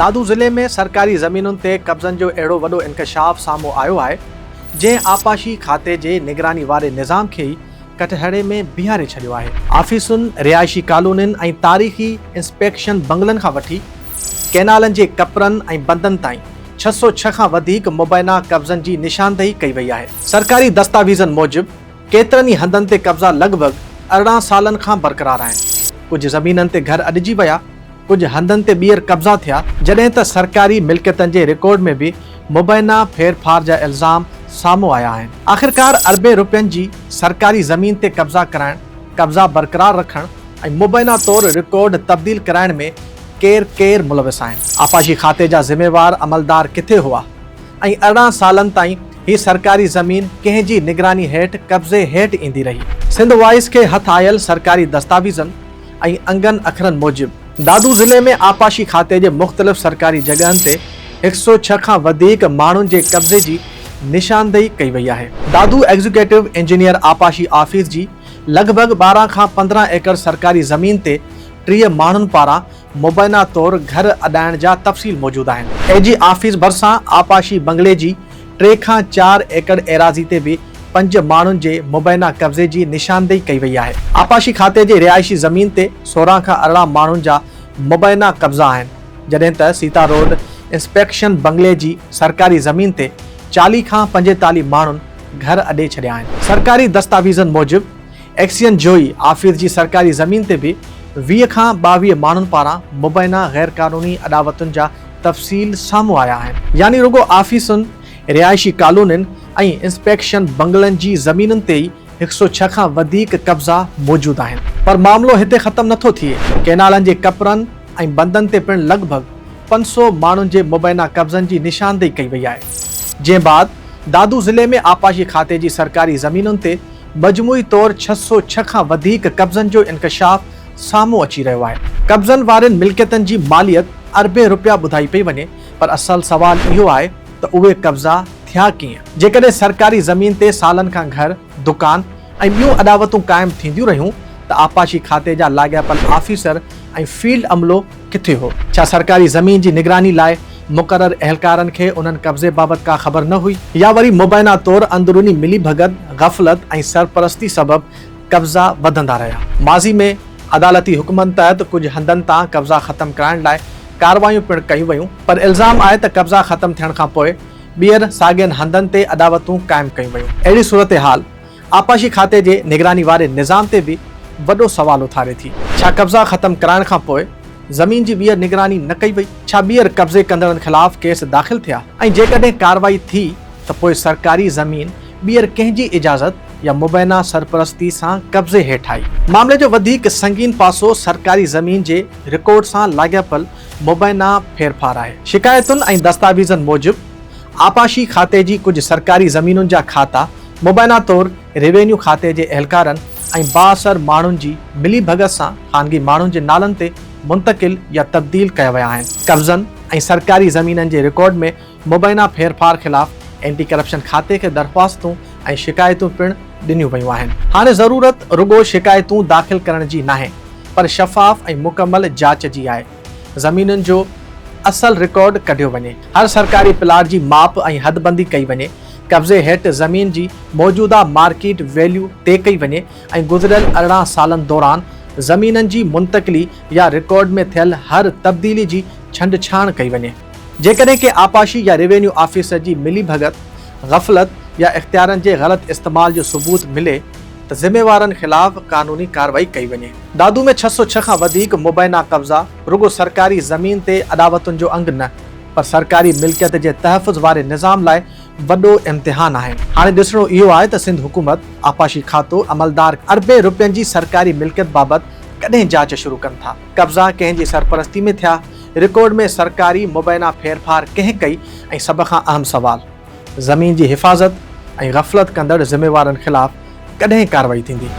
دادو ضلعي ۾ سرڪاري زمينن تي قبضن جو اهڙو وڏو انڪشاف سامهون آيو آهي، جنهن آبپاشي کاتي جي نگراني واري نظام کي ئي ڪٽهڙي ۾ بيهاري ڇڏيو آهي. آفيسن، رهائشي ڪالونين ۽ تاريخي انسپيڪشن بنگلن کان وٺي ڪئنالن جي ڪپرن ۽ بندن تائين 606 کان وڌيڪ مبينا قبضن جي نشاندهي ڪئي وئي آهي. سرڪاري دستاويزن موجب ڪيترن ئي هنڌن تي قبضا لڳ ڀڳ 18 سالن کان برقرار آهن. ڪجهه زمينن تي گهر اڏجي ويا، ڪجهه هنڌن تي ٻيهر قبضا ٿيا، جڏهن ته سرڪاري ملڪيتن جي رڪارڊ ۾ به مبينا ڦيرڦار جا الزام سامهون آيا آهن. آخرڪار اربين رپين جي سرڪاري زمين تي قبضا ڪرائڻ، قبضا برقرار رکڻ ۽ مبينا طور رڪارڊ تبديل ڪرائڻ ۾ ڪير ڪير ملوث آهن؟ آبپاشي کاتي جا ذميوار عملدار ڪٿي هئا؟ ۽ 18 سالن تائين هي سرڪاري زمين ڪنهن جي نگراني هيٺ قبضي هيٺ ايندي رهي. سنڌ وائيس کي هٿ آيل سرڪاري دستاويزن ۽ انگن اکرن موجب، دادو ضلعي ۾ آبپاشي کاتي جي مختلف سرڪاري جڳهن تي 106 کان وڌيڪ ماڻهن جي قبضي جي نشاندهي ڪئي وئي آهي. دادو ايگزيڪيوٽو انجنيئر آبپاشي آفيس جي لڳ ڀڳ 12 کان 15 ايڪڙ سرڪاري زمين تي 30 ماڻهن پاران مبينا طور گهر اڏائڻ جا تفصيل موجود آهن. اي جي آفيس ڀرسان آبپاشي بنگلي جي 3 کان 4 ايڪڙ ايراضي تي به 5 ماڻهن جي مبينا قبضي جي نشاندهي ڪئي وئي آهي. آبپاشي کاتي جي رهائشي زمين تي 16 کان 18 ماڻهن جا مبينا قبضا آهن، جڏهن ته سيتا روڊ انسپيڪشن بنگلي جي سرڪاري زمين تي 40 کان 45 ماڻهن گهر اڏي ڇڏيا آهن. سرڪاري دستاويزن موجب ايڪسين جوئي آفيس جي سرڪاري زمين تي به 20 کان 22 ماڻهن پاران مبينا غيرقانوني اڏاوتن جا تفصيل سامهون آيا آهن. يعني رڳو آفيسن، رهائشي ڪالونين ۽ انسپيڪشن بنگلن جي زمينن تي ئي 106 کان وڌيڪ قبضا موجود آهن. پر معاملو هتي ختم نٿو ٿئي، ڪئنالن جي ڪپرن ۽ بندن تي پڻ لڳ ڀڳ 500 ماڻهن جي مبينا قبضن جي نشاندهي ڪئي وئي آهي. جنهن بعد دادو ضلعي ۾ آبپاشي کاتي جي سرڪاري زمينن تي مجموعي طور 606 کان وڌيڪ قبضن جو انڪشاف سامهون اچي رهيو آهي. قبضن وارين ملڪيتن جي ماليت اربين رپيا ٻڌائي پئي وڃي پر اصل سوال اهو آهي ته اهي قبضا ٿيا ڪيئن؟ جيڪڏهن سرڪاري زمين تي سالن کان گهر، دڪان ۽ ٻيون اڏاوتون قائم ٿينديون رهيون ته آبپاشي کاتي جا لاڳاپيل آفيسر ۽ فيلڊ عملو ڪٿي هو؟ ڇا سرڪاري زمين جي نگراني لاء مقرر اهلڪارن کي انهن قبضي بابت ڪا خبر نه هئي؟ يا وري مبينا طور اندروني ملي ڀڳت، غفلت ۽ سرپرستي سبب قبضا وڌندا رهيا؟ ماضي ۾ عدالتي حڪمن تحت ڪجهه هنڌن تان قبضا ختم ڪرائڻ لاء ڪارروايون پڻ ڪيون ويون پر الزام آهي ته قبضا ختم ٿيڻ کانپوء ٻيهر ساڳين هنڌن تي اڏاوتون قائم ڪيون ويون. اهڙي صورتحال آبپاشي کاتي جي نگراني واري نظام تي به وڏو سوال اٿاري ٿي. ڇا قبضا ختم ڪرائڻ کان پوء زمين جي ٻيهر نگراني نه ڪئي وئي؟ ڇا ٻيهر قبضي ڪندڙن خلاف ڪيس داخل ٿيا؟ ۽ جيڪڏهن ڪارروائي ٿي ته پوء سرڪاري زمين ٻيهر ڪنهن جي اجازت يا مبينا سرپرستي سان قبضي هيٺ آئي؟ معاملي جو وڌيڪ سنگين پاسو سرڪاري زمين جي رڪارڊ سان لاڳاپيل مبينا ڦيرڦار آهي. شڪايتن ۽ دستاويزن موجب آبپاشي کاتي جي ڪجهه سرڪاري زمينن جا کاتا مبينا طور روينيو کاتي جي اهلڪارن ۽ بااثر ماڻهن جي ملي ڀڳت سان خانگي ماڻهن جي نالن تي منتقل يا تبديل ڪيا ويا آهن. قبضن ۽ سرڪاري زمينن جي رڪارڊ ۾ مبينا ڦيرڦار خلاف اينٽي ڪرپشن کاتي کي درخواستون ۽ شڪايتون پڻ ڏنيون ويون آهن. هاڻي ضرورت رڳو شڪايتون داخل ڪرڻ جي ناهي پر شفاف ۽ مڪمل جاچ جي آهي. زمينن جو اصل رڪارڊ ڪڍيو وڃي. هر سرڪاري پلاٽ جي ماپ ۽ حدبندي ڪئي وڃي. قبضي هيٺ زمين جي موجوده مارڪيٽ ويليو طئي ڪئي وڃي ۽ گذريل 18 سالن دوران زمينن جي منتقلي يا رڪارڊ ۾ ٿيل هر تبديلي جي ڇنڊڇاڻ ڪئي وڃي. جيڪڏهن ڪنهن آبپاشي يا روينيو آفيسر جي ملي ڀڳت، غفلت يا اختيارن جي غلط استعمال جو ثبوت ملي ته ذميوارن خلاف قانوني ڪارروائي ڪئي وڃي. دادو ۾ 606 کان وڌيڪ مبينا قبضا رڳو سرڪاري زمين تي اڏاوتن جو انگ نه پر سرڪاري ملڪيت جي تحفظ واري نظام لاء وڏو امتحان آهن. هاڻي ڏسڻو اهو آهي ته سنڌ حڪومت، آبپاشي کاتو، عملدار اربين رپين جي سرڪاري ملڪيت بابت ڪڏهن جاچ شروع ڪن ٿا؟ قبضا ڪنهن جي سرپرستي ۾ ٿيا؟ رڪارڊ ۾ سرڪاري مبينا ڦيرڦار ڪنهن ڪئي؟ ۽ سڀ کان اهم سوال، زمين جي حفاظت ۽ غفلت ڪندڙ ذميوارن خلاف ڪڏهن ڪارروائي ٿيندي؟